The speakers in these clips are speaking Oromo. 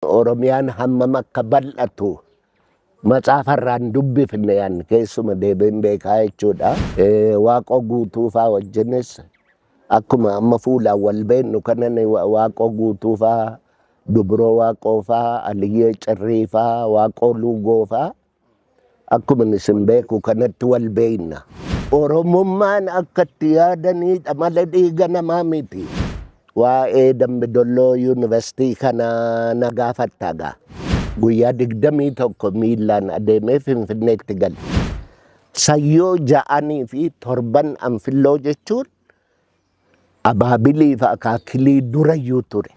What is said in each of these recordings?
Oromiyaan hammam akka bal'atu matsaafarraan dubbifne an keessuma deebiin beekaa jechuudha. Waaqoo Guutuu faa wajjinis akkuma amma fuulaan wal beennu kanan Waaqoo Guutuu faa, Dubroo Waaqoo faa, Aliyyee Cirrii faa, Waaqoo Luugoo faa akkuma isin beeku kanatti wal beekna. Oromummaan akka itti yaadaniidha malee dhiiga namaa miti. Waa'ee Dambidolloo Yuunivarsiitii kana na gaafatta gaa. Guyyaa 21 miillaan adeemee Finfinneetti gale. Sayyoo ja'anii fi torban Anfilloo jechuun abaabilii fi akaakilii durayyuu ture.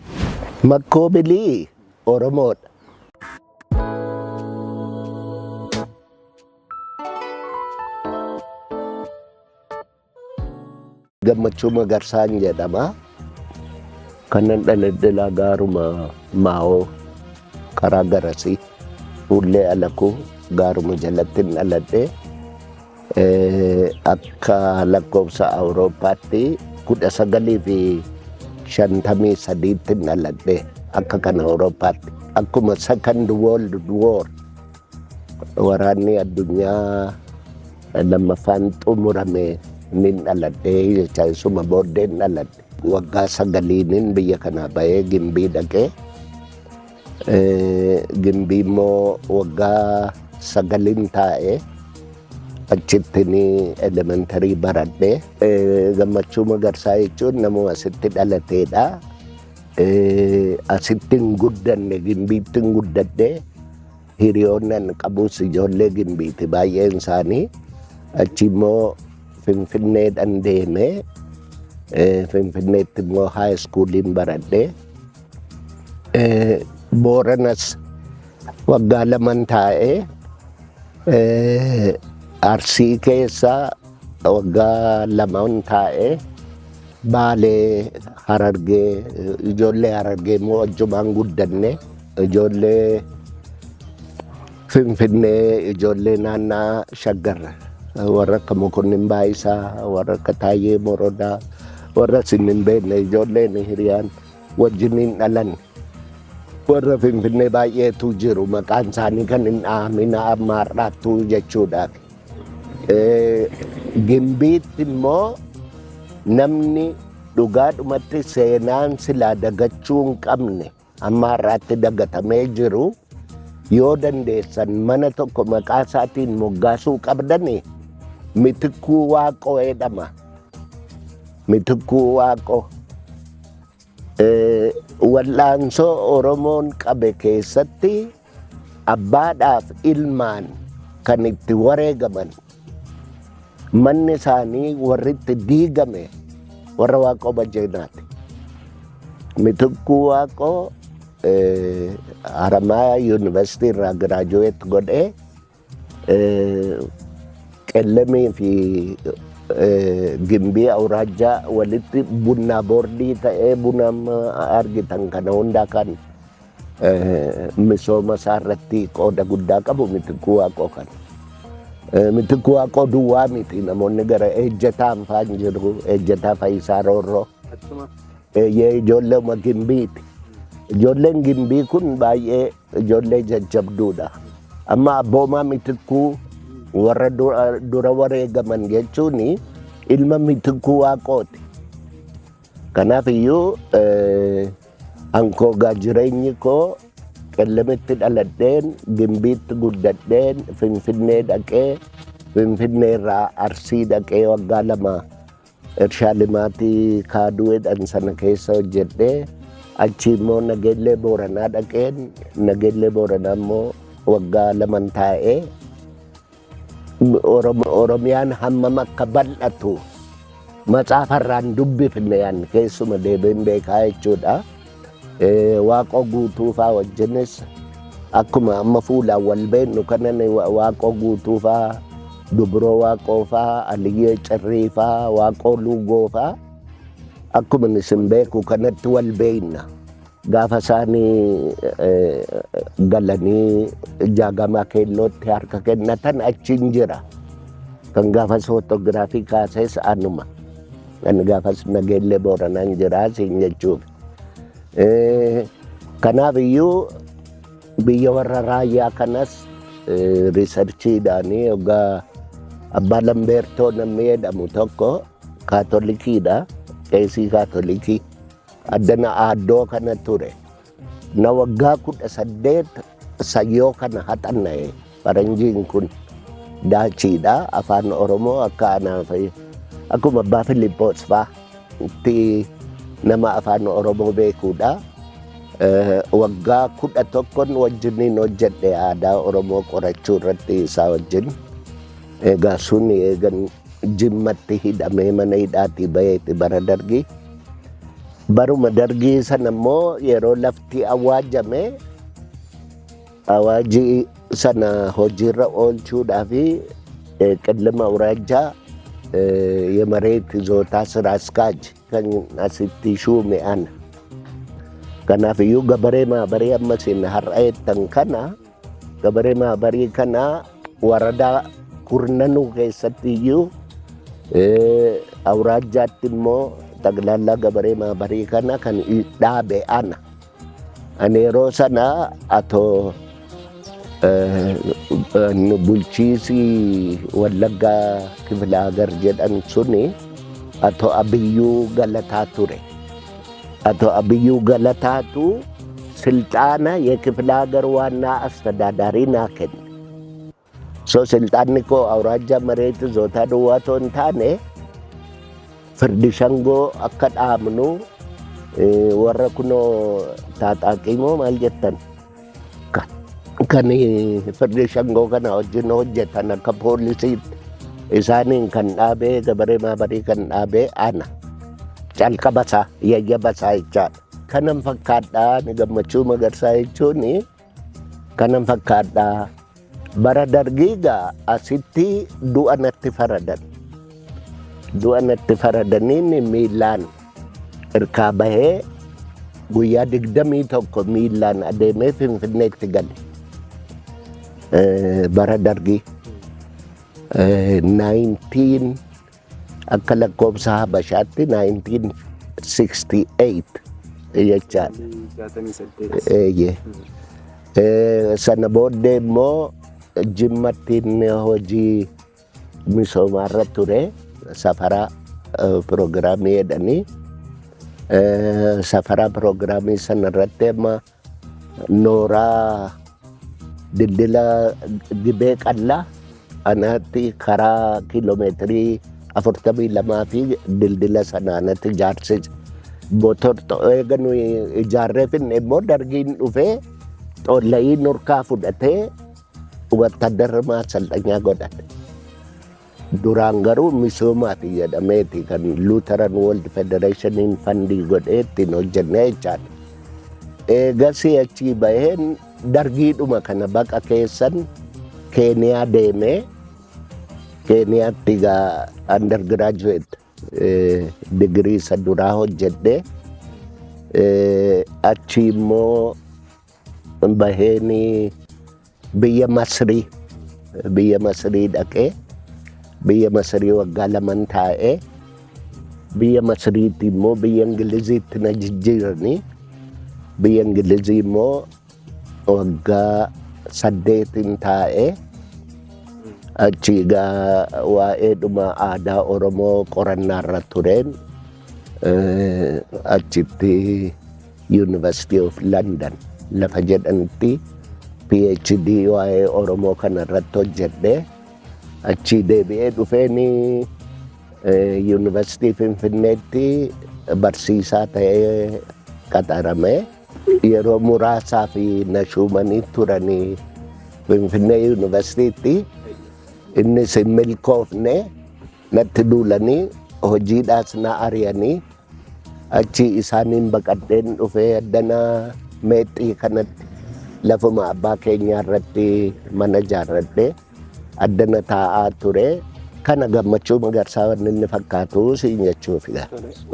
Makkoo Bilii Oromoodha. Gammachuu Magarsaan jedhama. Kanan dhaladhe laa gaaruma Maa'oo karaa garasii fuullee Alakuu gaaruma jalatti hin dhaladhe. Akka lakkoofsa Awurooppaatti 1953tti hin dhaladhe akka kan Awurooppaatti. Akkuma Second World War, waraanni addunyaa lammaffaan xumurame nin dhaladhe jecha, isuma booddeen dhaladhe. Waggaa 9niin biyya kanaa bahee Gimbii dhaqee, Gimbii immoo waggaa 9n taa'e, achittiin elementary baradhe. Gammachuu Magarsaa jechuun namuma asitti dhalateedha. Asitti hin guddanne, Gimbiitti hin guddadhe. Hiriyoonni ani qabus ijoollee Gimbiiti baay'een isaanii. Achi immoo Finfinneedhaan deeme. Finfinneetti immoo high schooliin baradhe. Booranas waggaa 2n taa'e. Arsii keessa waggaa 2n taa'e. Baalee, Harargee, ijoollee Harargee immoo wajjumaan guddanne. Ijoollee Finfinnee, ijoollee naannaa Shaggar, warra akka Mokonnin Baayisaa, warra akka Taayyee Morodaa, warra isin hin beekne, ijoolleen hiriyaan wajjiniin dhalan. Warra Finfinnee baay'eetu jiru, maqaan isaanii kan hin dhahamin amma har'aattuu jechuudhaaf. Gimbiitti immoo namni dhugaadhumatti seenaan silaa dagachuu hin qabne amma har'aatti dagatamee jiru, yoo dandeessan mana tokko maqaa isaatiin moggaasuu qabdani, Mitikkuu Waaqoo jedhama. Mitikkuu Waaqoo. Wal'aansoo Oromoon qabe keessatti abbaadhaaf ilmaan kan itti wareegaman, manni isaanii warri itti diigame warra Waaqoo Bajjeenaati. Mitikkuu Waaqoo Haramaayaa Yuunivarsiitii irraa graduate godhee Qellemii fi Gimbii Awuraajjaa walitti bunnaa boordii ta'ee buna amma argitan kana hundaa kan misooma isaa irratti qooda guddaa qabu Mitikkuu Waaqoo kana. Mitikkuu Waaqoo duwwaa miti, namoonni gara Ejjetaan faan jiru, Ejjetaa Fayisaa Roorroo. Eeyyee, ijoolleema Gimbiiti. Ijoolleen Gimbii kun baay'ee ijoollee jajjabduudha. Amma abboomaa Mitikkuu warra dura wareegaman jechuun ilma Mitikkuu Waaqooti. Kanaaf iyyuu ankoo gaa jireenyi koo Qellemitti dhaladheen, Gimbiitti guddadheen, Finfinnee dhaqee, Finfinnee irraa Arsii dhaqee waggaa 2 Irshaa Limaatii Kaaduu jedhan sana keessa hojjedhee, achi immoo Nageellee Booranaa dhaqeen, Nageellee Booranaa immoo waggaa 2n taa'ee. Oromiyaan hammam akka bal'atu matsaafarraan dubbifne an keessuma deebiin beekaa jechuudha. Waaqoo Guutuu faa wajjinis akkuma amma fuulaan wal beeknu kanan Waaqoo Guutuu faa, Dubroo Waaqoo faa, Aliyyee Cirrii faa, Waaqoo Luugoo faa akkuma isin beeku kanatti wal beekna. Gaafa isaanii galanii Jaagamaa Keellootti harka kennatan achiin jira. Kan gaafas footogiraafii kaases anuma. Ani gaafas Nageellee Booranaan jira siin jechuuf. Kanaaf iyyuu Biyya warra Raayyaa kanas researchiidhaan yoggaa Abbaa Lambeertoo namni jedhamu tokko Kaatolikiidha. Qeesii Kaatolikii. Addana aaddoo kana ture. Na waggaa 18 sayyoo kana haxanna'e faranjiin kun Daachiidha. Afaan Oromoo akka anaaf akkuma Abbaa Filiippoos fa'aa itti nama afaan Oromoo beekuudha. Waggaa 11n wajjiniin hojjedhe aadaa Oromoo qorachuu irratti isaa wajjin. Egaa sun eegan Jimmatti hidhamee mana hidhaatii baheeti bara Dargii. Baruma Dargii sana immoo yeroo lafti awwaajame, awaajii sana hojiirra oolchuudhaaf Qillima Awuraajjaa የመሬት ይዞታ ስራ አስኪያጅ kan asitti shuume ana. Kanaaf iyyuu gabaree maabarii amma isin har'a jettan kana, gabaree maabarii kana waradaa kurnanuu keessatti iyyuu, awuraajjaatti immoo ጠቅላላ gabaree maabarii kana kan dhaabe ana. Ani yeroo sana atoo bulchiisi Wallaggaa Kifilaagar jedhan suni atoo Abiyyuu Galataa ture. Atoo Abiyyuu Galataatu silxaana የክፍለ ሀገር ዋና አስተዳዳሪ naa kenne. So silxaanni koo awuraajjaa መሬት ይዞታ duwwaa otoo hin taane, firdi shangoo akka dhaabnu, warra kunoo taaxaaqii moo maal jettan kan firdi shangoo kana wajjin hojjetan akka poolisiitti isaaniin kan dhaabee, gabaree maabarii kan dhaabee ana. Calqabasaa yayyabasaa jechaadha. Kanan fakkaadhaa ni Gammachuu Magarsaa jechuun kanan fakkaadhaa. Bara Dargii gaa asitti du'a natti faradan. Du'a natti faradaniin miillaan irkaa bahee guyyaa 21 miillaan adeemee Finfinneetti gale. Bara Dargii. 19 akka lakkoofsa Habashaatti 1968 jechaadha. 68. Eeyyee. Sana booddee immoo Jimmattiin hojii misoomaarra ture, safaraa piroogiraamii jedhanii. Safaraa piroogiraamii sana irratti amma nooraa dildila Gibee Qallaa anaatti karaa kiiloomeetirii 42 fi dildila sana anatti ijaarsise. Motor eega nuyi ijaarree finne immoo Dargiin dhufee xoolla'ii nurkaa fudhatee wattaaddara ማሰልጠኛ godhate. Duraan garuu misoomaaf jedhameeti kan Lutheran World Federationiin fund godhee ittiin hojjennee jechaadha. Eegasii achii baheen Dargiidhuma kana baqa keessan Keeniyaa deemee, Keeniyaatti egaa undergraduate digirii isa duraa hojjedhee, achi immoo baheen biyya Masrii dhaqee, biyya Masrii waggaa 2n taa'ee, biyya Masriitti immoo biyya Ingiliziitti na jijjiiranii, biyya Ingilizii immoo waggaa 8n taa'ee, achi egaa waa'eedhuma aadaa Oromoo qorannaarra tureen achitti University of London lafa jedhanitti PhD waa'ee Oromoo kana irratti hojjedhe. Achi deebi'ee dhufeeni Yuunivarsiitii Finfinneetti barsiisaa ta'ee qaxarame. Yeroo muraasaa fi na shuumanii turanii Finfinnee Yuunivarsiitiitti, innis hin milkoofne, natti duulanii hojiidhaas na ari'anii, achi isaaniin baqadheen dhufee addana Meexxii kanatti lafuma abbaa keenyaa irratti mana ijaarradhee addana taa'aa ture. Kana Gammachuu Magarsaa wanni inni fakkaatu siin jechuufi.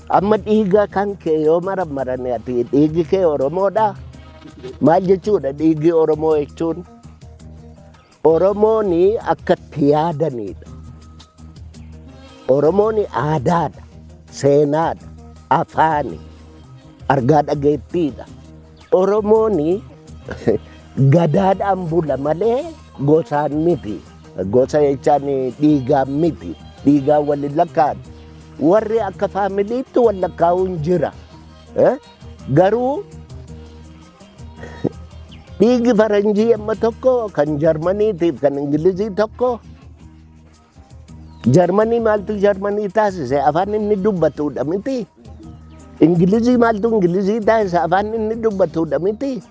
Amma dhiiga kan kee yoo marammarane, ati dhiigi kee Oromoodhaa? Maal jechuudha dhiigi Oromoo jechuun? Oromoon akka itti yaadanidha. Oromoon aadaadha, seenaadha, afaani, argaa dhageettiidha. Oromoon Gadaadhaan bula malee gosaan miti. Gosa jechaan dhiigaan miti. Dhiigaan wal hin lakkaa'an. Warri akka familyitti wal lakkaa'uun jira. Garuu dhiigi faranjii amma tokko, kan Jarmaniitiif kan Ingilizii tokko. Jarmanii maaltu Jarmanii taasise? Afaan inni dubbatudha miti. Ingilizii maaltu Ingilizii taasise? Afaan inni dubbatudha miti.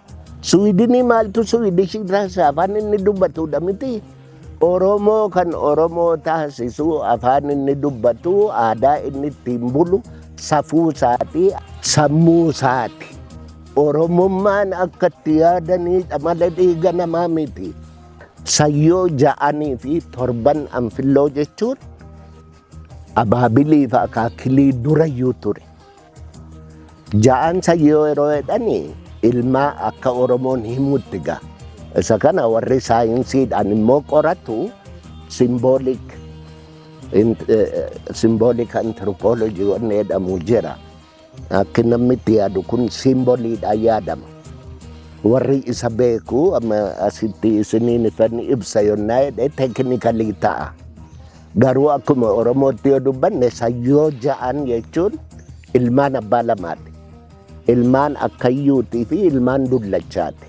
Suwidinii maaltu Suwidishii taasise? Afaan inni dubbatudha miti. Oromoo kan Oromoo taasisu afaan inni dubbatu, aadaa inni ittiin bulu, safuu isaati, sammuu isaati. Oromummaan akka itti yaadanidha malee dhiiga namaa miti. Sayyoo ja'anii fi torban anfilloo jechuun abaabilii fi akaakilii durayyuu ture. Ja'an sayyoo yeroo jedhani ilmaa akka Oromoon himutti gaa. Isa kana warri saayinsiidhaan immoo qoratu symbolic anthropology wanni jedhamu jira. Akki namni itti yaadu kun symboliidhaan yaadama. Warri isa beeku amma asitti isiniin ifan ibsa yonnaa jedhe technically ta'a. Garuu akkuma Oromootti yoo dubbanne, sayyoo ja'an jechuun ilmaan abbaa lamaati. Ilmaan akkayyuutii fi ilmaan dullachaati.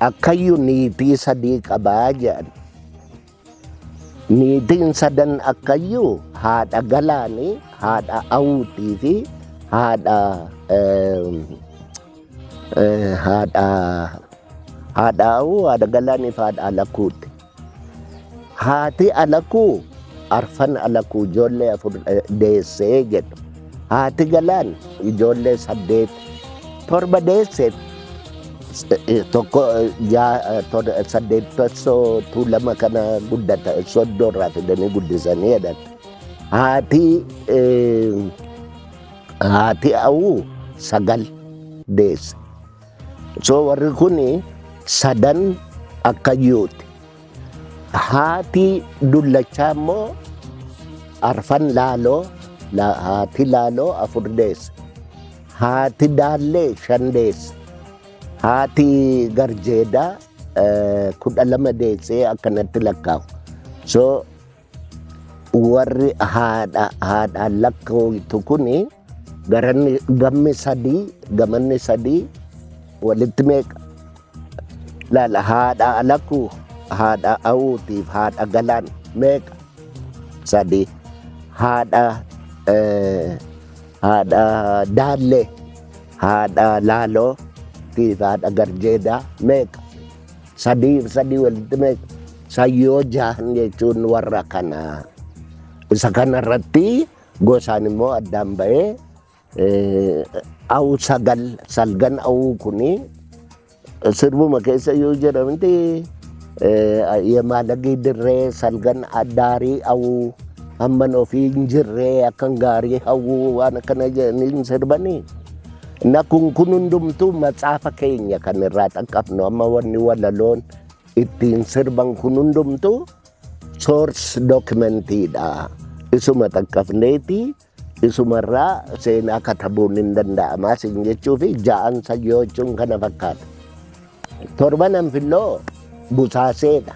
Akkayyuu niitii sadii qabaa jedhan. Niitiin sadan akkayyuu haadha galaanii, haadha awuutii fi haadha awuu, haadha galaanii fi haadha alakuuti. Haati alakuu arfan alakuu ijoollee afur deessee jedhu. Haati galaan ijoollee saddeet, torba deessee, tokko saddeettassoo Tuulama kana guddata Soddoo irraa fidanii guddisanii jedhan. Haati awuu sagal deesse. So warri kuni sadan akkayyuuti. Haati dullachaa immoo arfan laaloo, haati laaloo afur deesse. Haati daallee shan deesse. Haati garjeedaa 12 deessee akkanatti lakkaa'u. So warri haadha haadhaan lakkaa'u kuni garanni gammi sadii, gamanni sadii walitti meeqa? Laala, haadha alakuu, haadha awuutiif haadha galaan meeqa? Sadii. Haadha daallee, haadha laaloo fi haadha garjeedaa meeqa? Sadii sadii walitti meeqa? Sayyoo jahan jechuun warra kana. Isa kana irratti gosaan immoo addaan ba'ee awu sagal, salgan awuu kuni sirbuma keessa yoo jedhamti, yemaalagii dirree salgan daarii awuu hamman ofii hin jirree akkan gaarii hawwuu waan akkana jedhanii sirbanii. Na kun hundumtuu matsaafa keenya kan irraa xaqqabnu. Amma wanni walaloon ittiin sirban kun hundumtuu source documentiidha. Isuma xaqqabneeti isumarraa seenaa katabuun hin danda'amaa sin jechuu fi ja'an sayyoo jechuun kana fakkaata. Torban anfilloo busaaseedha.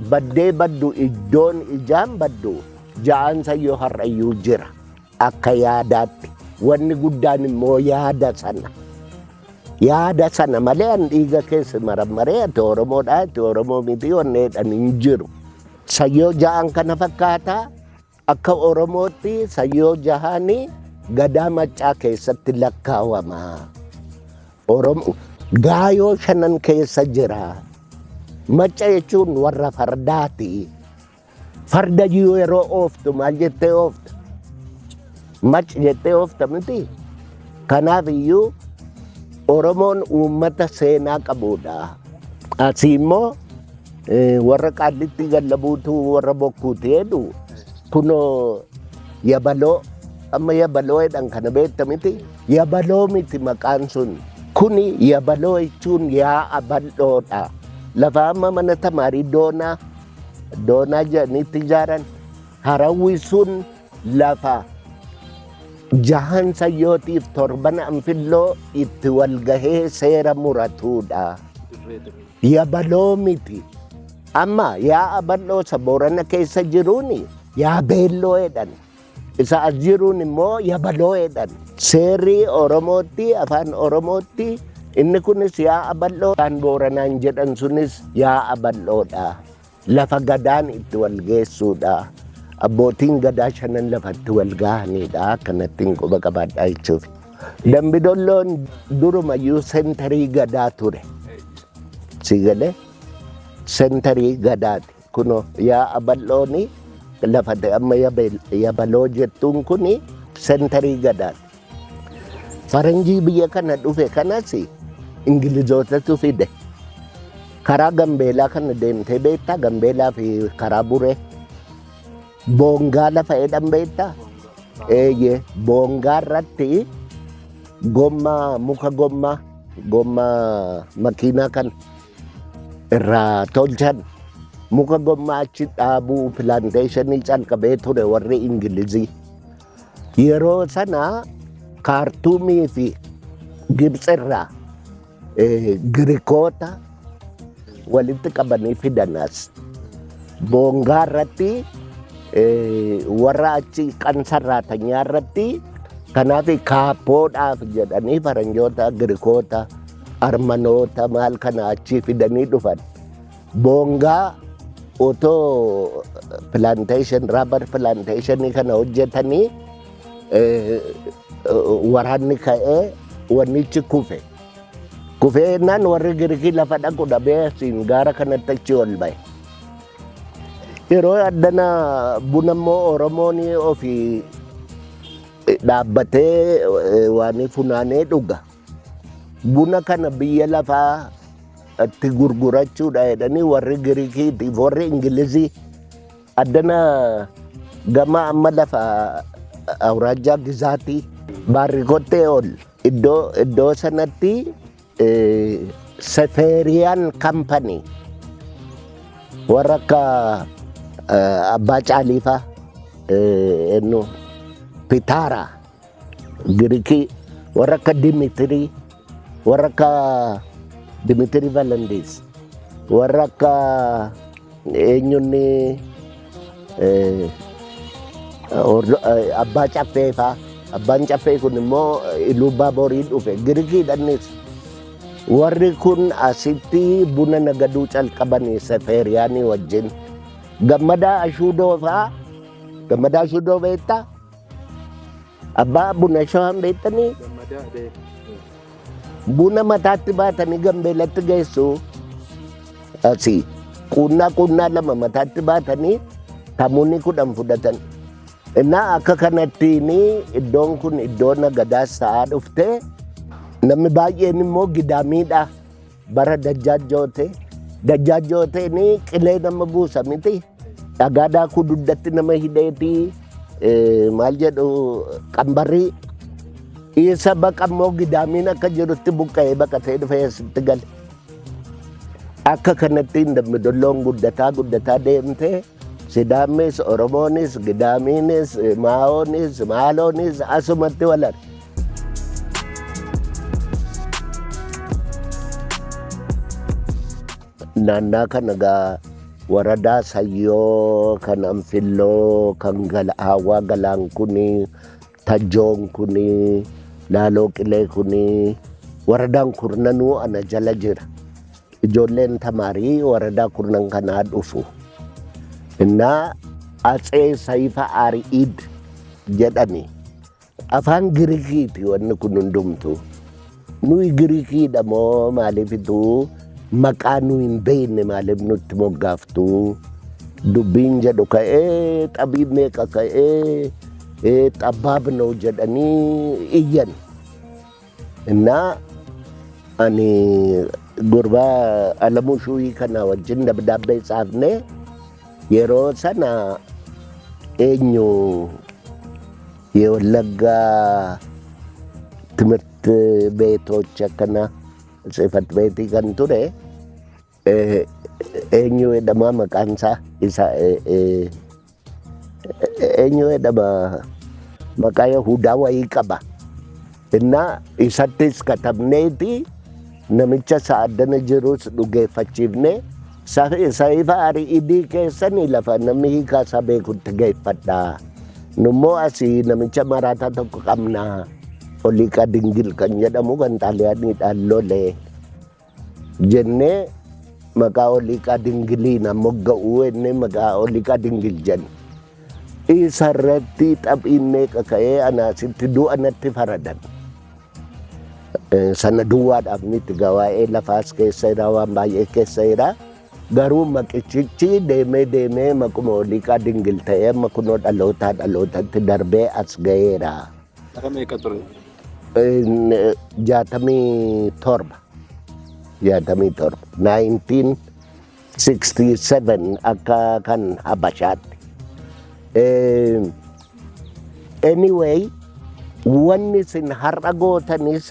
Baddee baddu iddoon ijaan baddu ja'an sayyoo har'ayyuu jira akka yaadaatti. Wanni guddaan immoo yaada sana. Yaada sana malee an dhiiga keessa marammaree ati Oromoodha, ati Oromoo miti wanni jedhan hin jiru. Sayyoo ja'an kana fakkaataa. Akka Oromootti sayyoo jahanii gadaa maccaa keessatti lakkaawama. Oromoo gaayoo shanan keessa jira. Macca jechuun warra fardaati. Farda yeroo ooftu maal jettee oofta? Mac jettee oofta miti. Kanaaf iyyuu Oromoon uummata seenaa qabudha. Asii immoo warra Qaallitti gallabuutu warra bokkuuti jedhu. Kunoo yabaloo, amma yabaloo jedhan kana beekta miti. Yabaloo miti maqaan sun. Kuni yabaloo jechuun yaa'a bal'oodha. Lafa amma mana tamaarii doonaa doonaa jedhaniitti ijaaran, harawwi sun lafa jahan sayyootiif torban anfilloo itti wal gahee seera muratudha. Yabaloo miti. Amma yaa'a bal'oo isa Boorana keessa jiruun Yaabeelloo jedhan. Isa as jiruun immoo Yabaloo jedhan. Seerri Oromootti, afaan Oromootti inni kunis yaa'a bal'oo kan Booranaan jedhan sunis yaa'a bal'oodha. Lafa gadaan itti wal geessuudha. Abbootiin gadaa shanan lafa itti wal gahanidha. Akkanattiin quba qabaadhaa jechuuf. Dambidolloon durumayyuu sentarii gadaa ture. Si galee sentarii gadaati. Kunoo yaa'a bal'ooni lafa amma Yabaloo jettuun kuni sentarii gadaati. Faranjii biyya kana dhufe kanas Ingilizootatu fide. Karaa Gambeelaa kana deemtee beektaa? Gambeelaa fi karaa Buree. Boongaa lafa jedhan beektaa? Eeyyee, boongaa irratti gommaa muka gommaa gommaa makiinaa kana irraa tolchan muka gommaa achi dhaabuu pilaanteeshinii calqabee ture warri Ingilizii. Yeroo sana Kaartuumii fi Gibxi irraa Girikoota walitti qabanii fidan as. Boongaa irratti warra achi qansarraatanyaa irratti kanaaf kaappoodhaaf jedhanii faranjoota Girikoota Armanoota maal kana achii fidanii dhufan. Boongaa otoo plantation rubber plantation kana hojjetanii waraanni ka'ee wannichi kufe. Kufee jennaan warri Girikii lafa dhaqu dhabee asiin gaara kanatti achi ol ba'e. Yeroo addana buna immoo Oromoon ofii dhaabbatee waan funaanee dhuga. Buna kana biyya lafaa itti gurgurachuudha jedhanii warri Girikiitiif warri Ingilizii addana gama amma lafa awuraajjaa Gizaatii Baarrikottee ol iddoo iddoo sanatti Sefeeriyaan kampanii warra akka Abbaa Caaliifaa eenyu Pitaaraa Girikii warra akka Dimitirii warra akka Dimitirii Valandiis warra akka eenyunni Abbaa Caffee faa abbaan Caffee kun immoo Iluu Baaborii dhufe Girikiidhannis warri kun asitti buna nagaduu calqabanii Sefeeriyaanii wajjin Gammadaa Ashuudoo faa. Gammadaa Ashuudoo beektaa? Abbaa buna shawaan beektanii? Gammadaa deema. Buna mataatti baatanii Gambeelatti geessu. Asii quunnaa quunnaa lama mataatti baatanii tamuunni 10 fudhatan. Innaa akka kanattiin iddoon kun iddoo nagadaas ta'aa dhufte namni baay'een immoo gidaamiidha. Bara Dajjaaj Jootee. Dajjaaj Jooteen qilee nama buusa miti. Dhagaa daakuu dugdatti nama hidheeti maal jedhu qambarrii. Isa baqa immoo gidaamiin akka jirutti buqqa'ee baqatee dhufee asitti gale. Akka kanatti Dambidolloon guddataa guddataa deemtee Sidaammis, Oromoonis, Gidaamiinis, Maa'oonis, Maaloonis asumatti wal arge. Naannaa kana gaa waradaa Sayyoo, kan Anfilloo, kan Hawwaa Galaan kuni, Tajjoon kuni, Laaloo Qilee kuni, waradaan kurnanuu ana jala jira. Ijoolleen tamaarii waradaa kurnan kanaa dhufu. Innaa Atsee Sayifa Ari'id jedhani. Afaan Girikiiti wanni kun hundumtuu. Nuyi Girikiidha moo maaliifitu maqaa nu hin beekne maaliif nutti moggaaftu? Dubbiin jedhu ka'ee xabii meeqa ka'ee xabbaab noo jedhanii iyyan. Innaa ani gurbaa Alamuu Shuuyii kana wajjin dabdaabbee tsaafne yeroo sana eenyu የወለጋ ትምህርት ቤቶች akkana ጽሕፈት beetii kan ture eenyu jedhama maqaan isaa isa eenyu jedhama maqaa Yahudaa wayii qaba. Innaa isattis katabneeti. Namicha isa addana jirus dhugeeffachiifne sa'ifa ari'idii keessanii lafa namni hiikaa isaa beekutti geeffadhaa. Nummoo asii namicha maraataa tokko qabnaa. Oliiqaa Dingil kan jedhamu kan Xaaliyaaniidhaan lole jennee maqaa Oliiqaa Dingiliin ammoo ga'uu jennee maqaa Oliiqaa Dingil jenne. Isarratti taphiin meeqa ka'ee anaasitti du'a natti faradan. Sana duwwaadhaaf miti waa'ee lafaas keessa jira, waan baay'ee keessa jira. Garuu maqichichi deemee deemee maquma Oliiqaa Dingil ta'ee amma kunoo dhalootaa dhalootatti darbee as ga'eera. Bara meeqa ture? 67. 67. 1967 akka kan Habashaatti. Anyway, wanni isin har'a gootanis,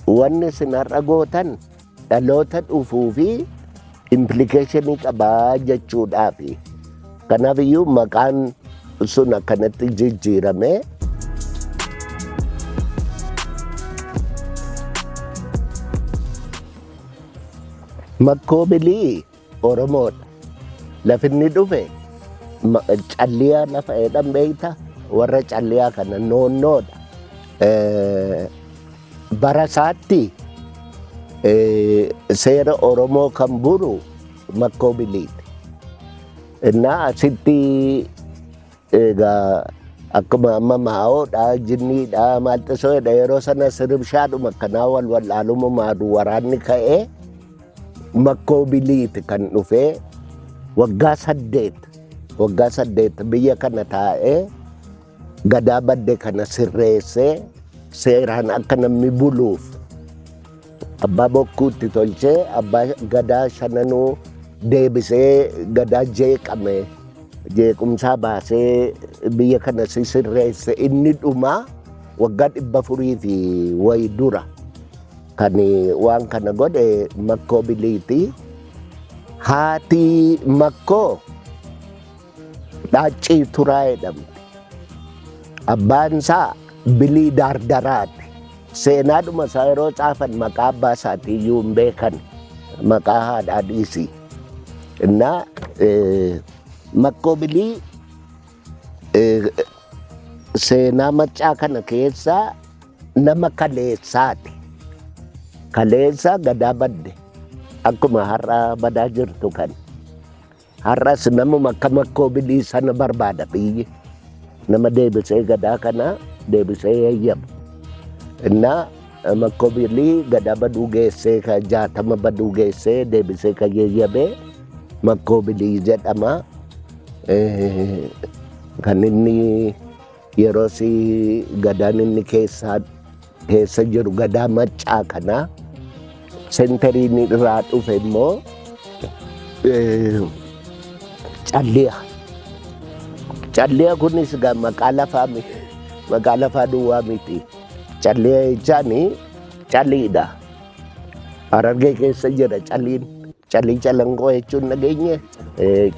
wanni isin har'a gootan dhaloota dhufuu fi implication qabaa jechuudhaafi. Kanaaf iyyuu maqaan sun akkanatti jijjiirame. Makkoo Bilii Oromoodha. Lafinni dhufe Calliyaa lafa jedhan beekta, warra Calliyaa kana noonnoodha. Bara isaatti seera Oromoo kan buru Makkoo Biliiti. Innaa asitti egaa akkuma amma maa'oodha, jinniidha, maalxisoodha, yeroo sana siribshaadhuma akkanaa wal wallaaluma maadu waraanni ka'ee Makkoo Biliiti kan dhufee waggaa 8 biyya kana taa'ee gadaa badde kana sirreessee seeraan akka namni buluuf abbaa bokkuutti tolchee, abbaa gadaa shananuu deebisee, gadaa jeeqame jeequmsaa baasee biyya kana sirreesse. Inni dhumaa waggaa 400 fi wayi dura kan waan kana godhe Makkoo Biliiti. Haati Makkoo Dhaaccii Turaa jedhamti. Abbaan isaa Bilii Daardaraati. Seenaadhuma isaa yeroo caafan maqaa abbaa isaatii iyyuu hin beekan. Maqaa haadhaa dhiisi. Innaa Makkoo Bilii seenaa Maccaa kana keessa nama kaleessaati. Kaleessa gadaa badde akkuma har'a badaa jirtu kan. Har'as namuma akka Makkoo Bilii sana barbaada biyyi. Nama deebisee gadaa kana deebisee yayyabu. Innaa Makkoo Bilii gadaa baduu geessee, ka 60 baduu geessee deebisee kan yayyabee Makkoo Bilii jedhama. Kan inni yeroo si gadaan inni keessa keessa jiru gadaa Maccaa kana centeriin irraa dhufe immoo Calliya. Calliya kunis egaa maqaa lafaa maqaa lafaa duwwaa miti. Calliya jechaan caliidha. Harargee keessa jira caliin. Calii Calanqoo jechuun dhageenye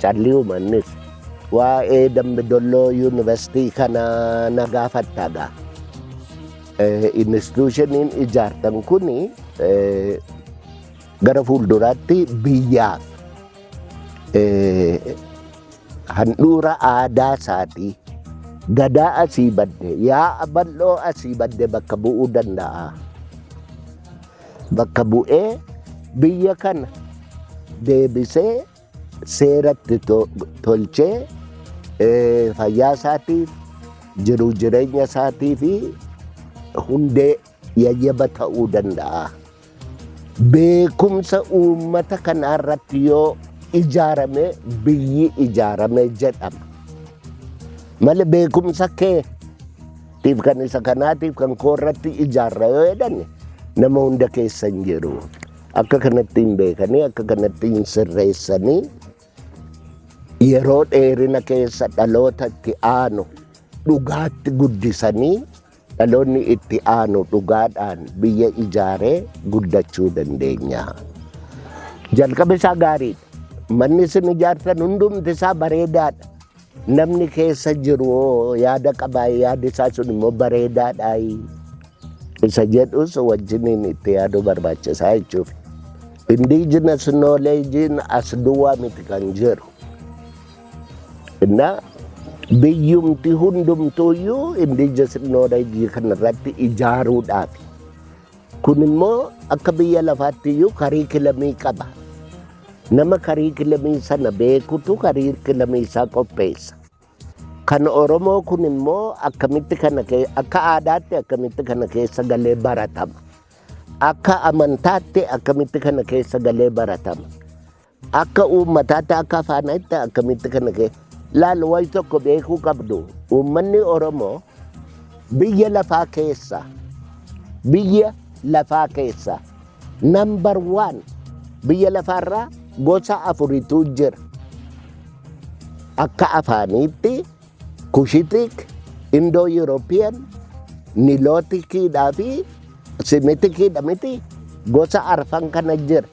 calliyuma innis. Waa'ee Dambi Dolloo Yuunivarsiitii kana na gaafatta gaa. Institutioniin ijaartan kuni gara fuulduraatti biyyaaf handhuura aadaa isaatii, gadaa asii badde, yaa'a bal'oo asii badde bakka bu'uu danda'a. Bakka bu'ee biyya kana deebisee seeratti tolchee fayyaa isaatiif, jiruu jireenya isaatii fi hundee yayyaba ta'uu danda'a. Beekumsa uummata kanaa irratti yoo ijaarame biyyi ijaarame jedhama. Malee beekumsa keetiif kan isa kanaatiif kan koo irratti ijaarra yoo jedhan nama hunda keessa hin jiru. Akka kanatti hin beekanii, akka kanatti hin sirreessanii, yeroo dheerina keessa dhaloota itti aanu dhugaatti guddisanii dhaloonni itti aanu dhugaadhaan biyya ijaaree guddachuu dandeenya. Jalqaba isaa gaariidha. Manni isin ijaartan hundumti isaa bareedaadha. Namni keessa jiru yaada qabaa, yaadi isaa sun immoo bareedaadha. Isa jedhus wajjiniin itti yaaduu barbaachisaa jechuuf. Indigenous knowledge'n as duwwaa miti kan jiru. Inna biyyumti hundumtuuyyuu indigenous knowledge kanarratti ijaaruudhaaf. Kun immoo akka biyya lafaatti iyyuu curriculumii qaba. Nama curriculumii sana beekutu curriculumii isaa qopheessa. Kan Oromoo kun immoo akkamitti kana akka aadaatti akkamitti kana keessa galee baratama? Akka amantaatti akkamitti kana keessa galee baratama? Akka uummataatti, akka afaanitti akkamitti kana keessa? Laal, wayi tokko beekuu qabdu. Uummanni Oromoo biyya lafaa keessa number one. Biyya lafaarraa gosa afuritu jira. Akka afaaniitti Cushitic, Indo European, Niloticiidhaa fi Semiticiidha miti? Gosa arfan kana jira.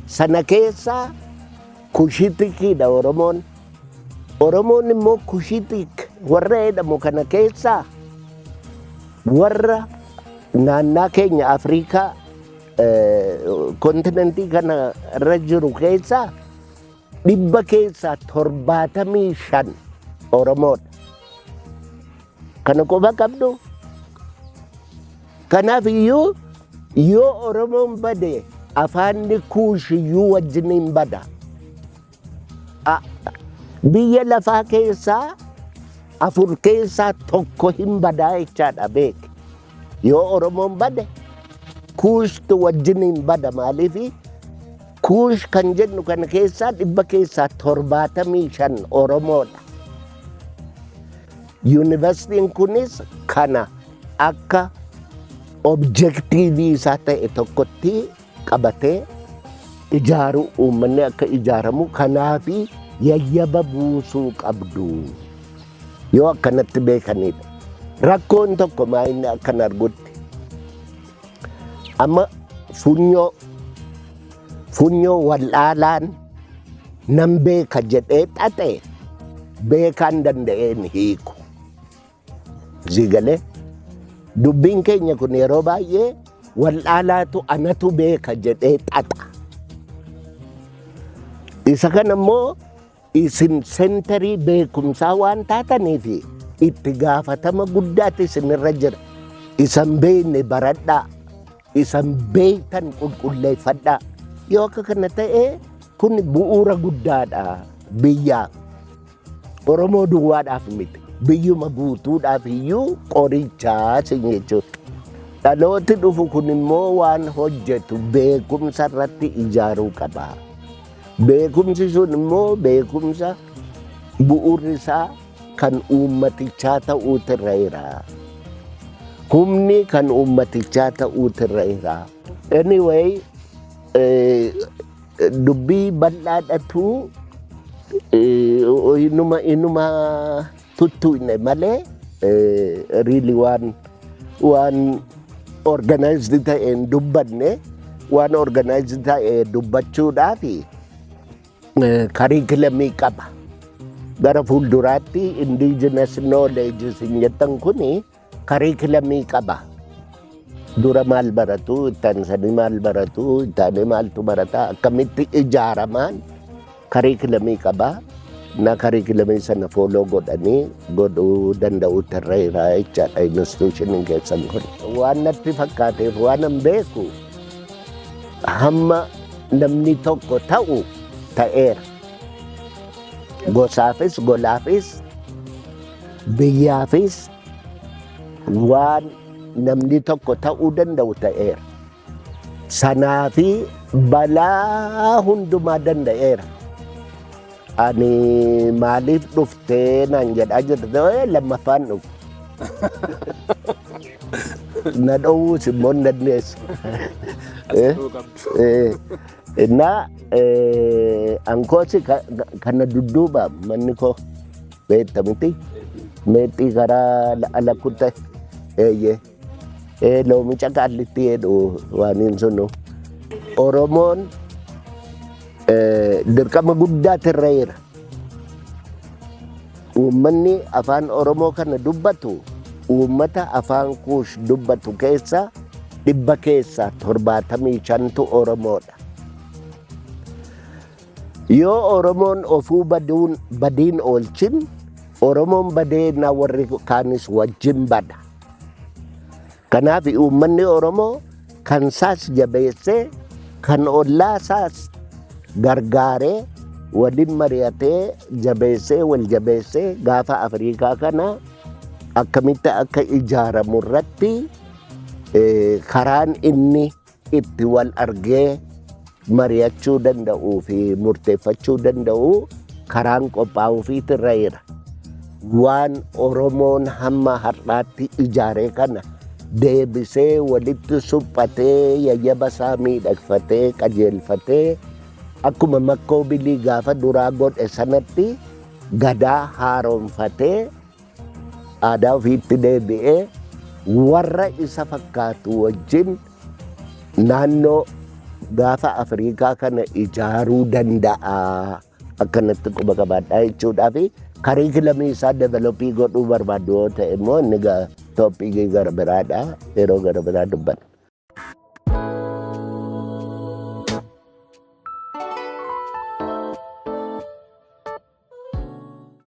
Sana keessaa Cushiticiidha Oromoon. Oromoon immoo Cushitic warra jedhamu kana keessaa warra naannaa keenya Afrikaa continentii kana irra jiru keessaa 75% Oromoodha. Kana quba qabdu. Kanaaf iyyuu yoo Oromoon bade, afaanni Kuushiyyuu wajjiniin bada. Biyya lafaa keessaa afur keessaa tokko hin badaa jechaadha, beek. Yoo Oromoon bade, Kuushtu wajjiniin bada. Maaliifi Kuush kan jennu kana keessaa 75% Oromoodha. Yuunivarsiitiin kunis kana akka objectiveii isaa ta'e tokkotti qabatee ijaaru, uummanni akka ijaaramu kanaafi yayyaba buusuu qabdu yoo akkanatti beekanidha. Rakkoon tokko maa inni akkan argutti amma funyoo wal'aalaan nan beeka jedhee xaxe beekaan danda'een hiiku. Zigalee dubbiin keenya kun yeroo baay'ee wal'aalaatu anatu beeka jedhee xaxa. Isa kana immoo isin centerii beekumsaa waan taataniif itti gaafatama guddaatu isinirra jira. Isan beekne baradhaa, isan beektan qulqulleeffadhaa. Yoo akka kana ta'e, kun bu'uura guddaadha biyyaaf. Oromoo duwwaadhaaf miti. Biyyuma guutuudhaaf iyyuu qorichaa sin jechuudha. Dhalooti dhufu kun immoo waan hojjetu beekumsa irratti ijaaruu qaba. Beekumsi sun immoo beekumsa bu'uurri isaa kan uummatichaa ta'uutu irra jira. Humni kan uummatichaa ta'uutu irra jira. Anyway, dubbii bal'aadhatu inuma tuttuqne malee, really waan organized ta'een dubbanne, waan organized ta'e dubbachuudhaaf curriculumii qaba. Gara fuulduraatti indigenous knowledge isin jettan kuni curriculumii qaba. Dura maal baratu, ittaansanii maal baratu, ittaanee maaltu barata, akkamitti ijaaramaan curriculumii qaba. Na curriculumii sana follow godhanii godhuu danda'uutu irra jira jechaadha institutioniin keessan kun. Waan natti fakkaateef waan an beeku hamma namni tokko ta'u ta'eera. Gosaafis, golaafis, biyyaafis waan namni tokko ta'uu danda'u ta'eera. Sanaafi balaa hundumaa danda'eera. Ani maaliif dhuftee naan jedhaa jirte, lammaffaan dhufu. Na dhowwuus immoo hin dandeessu. Innaa ankoosi kana dudduuba manni koo beekta miti, meexxii karaa alakkutte, eeyyee, loomicha qaallitti jedhu waan hin sunu. Oromoon dirqama guddaatu irra jira. Uummanni afaan Oromoo kana dubbatu uummata afaan Kuush dubbatu keessa 75%tu Oromoodha. Yoo Oromoon ofuu baduun badiin oolchin, Oromoon badee na warri kaanis wajjin bada. Kanaaf uummanni Oromoo kan isaas jabeessee, kan ollaa isaas gargaaree, waliin mari'atee, jabeessee, wal jabeessee, gaafa Afrikaa kana akkamitti akka ijaaramu irratti karaan inni itti wal argee mari'achuu danda'uu fi murteeffachuu danda'u karaan qophaa'uufiitu irra jira. Waan Oromoon hamma har'aatti ijaaree kana deebisee walitti suphatee, yayyaba isaa miidhagfatee, qajeelfatee, akkuma Makkoo Bilii gaafa duraa godhe sanatti gadaa haaromfatee, aadaa ofiitti deebi'ee, warra isa fakkaatu wajjin naannoo gaafa Afrikaa kana ijaaruu danda'a. Akkanatti quba qabaadhaa jechuudhaa fi curriculumii isaa develop godhuu barbaadu yoo ta'e immoo inni topicii gara biraadha, yeroo gara biraa dubbanna.